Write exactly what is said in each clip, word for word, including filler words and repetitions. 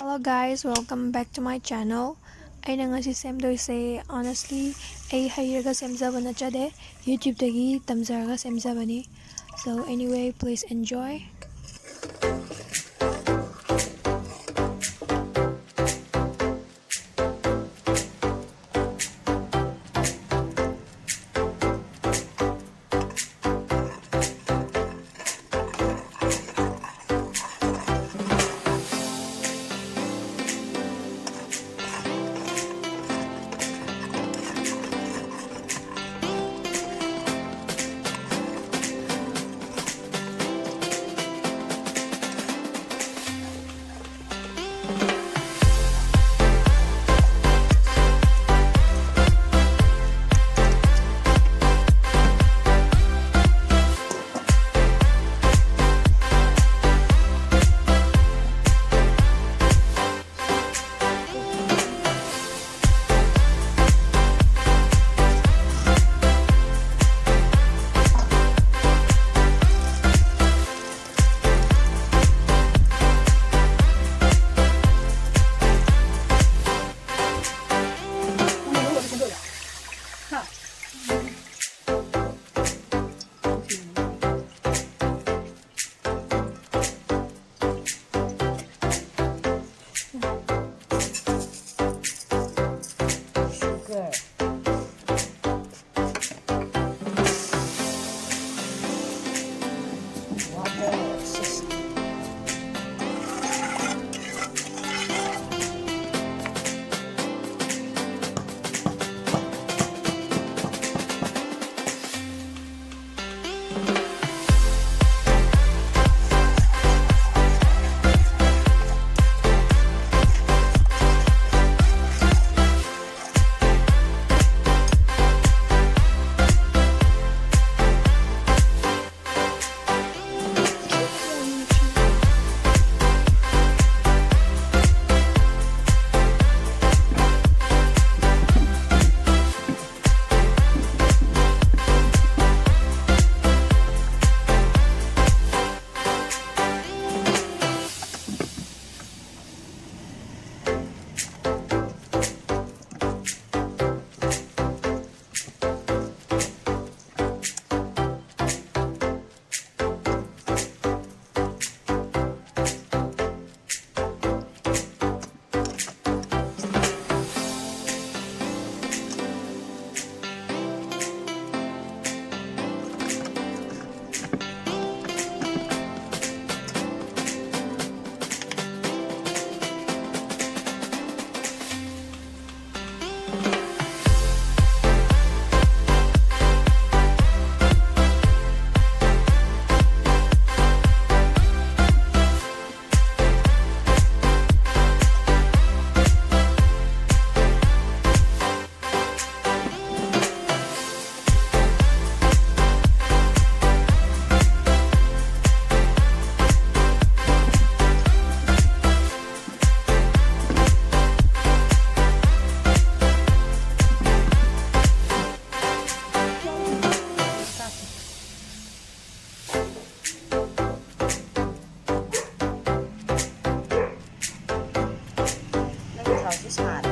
Hello guys, welcome back to my channel. ꯑꯩꯅ ꯉꯁꯤ ꯁꯦꯝꯗꯣꯏꯁꯦ, honestly, ꯑꯩ ꯍꯩꯔꯒ ꯁꯦꯝꯖꯕ ꯅꯠꯆꯗꯦ, YouTube-ꯇꯒꯤ ꯇꯝꯖꯔꯒ ꯁꯦꯝꯖꯕꯅꯤ꯫ So anyway, please enjoy. ꯅꯨꯡꯁꯥꯁꯨ ꯁꯥꯔꯦ꯫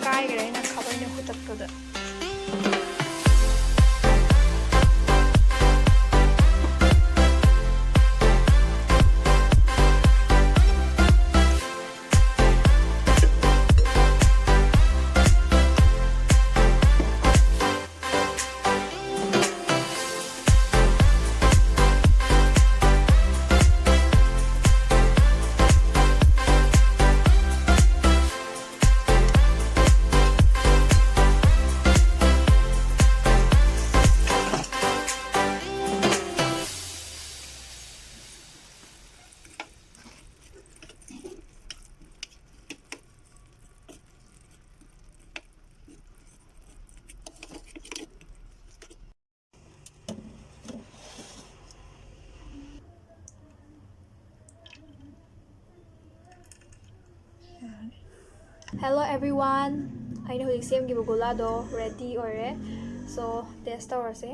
ꯀꯥꯏꯈ꯭ꯔꯦ ꯑꯩꯅ ꯈꯥꯕꯩꯅ ꯍꯨꯠꯇꯠꯄꯗ꯫ Hello everyone, ꯑꯩꯅ ꯍꯧꯖꯤꯛ ꯁꯦꯝꯈꯤꯕ ꯒꯨꯂꯥꯗꯣ ready ꯑꯣꯏꯔꯦ꯫ So, taste ꯇꯧꯔꯁꯦ꯫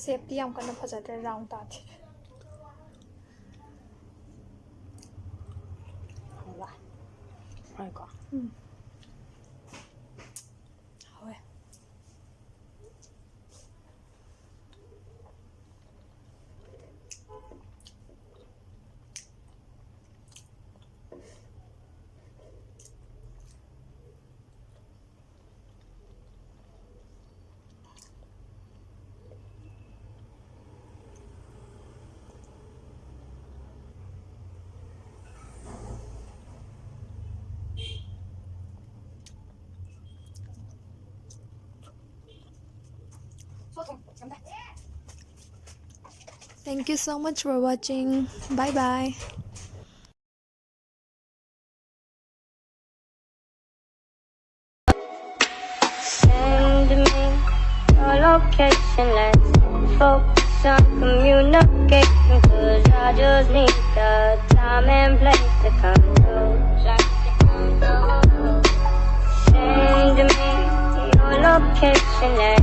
Shape ꯇꯤ ꯌꯥꯝ ꯀꯟꯅ ꯐꯖꯗ꯭ꯔꯦ, round ꯇꯥꯗꯦ꯫ ꯍꯥꯎꯕ꯭ꯔꯥ? ꯍꯥꯎꯋꯦꯀꯣ? ꯎꯝ꯫ ꯍꯥꯎꯋꯦ꯫ Thank you so much for watching. Bye bye. Send me all your location. Let's focus on communication, 'cause I just need the time and place to come through. Send me your location.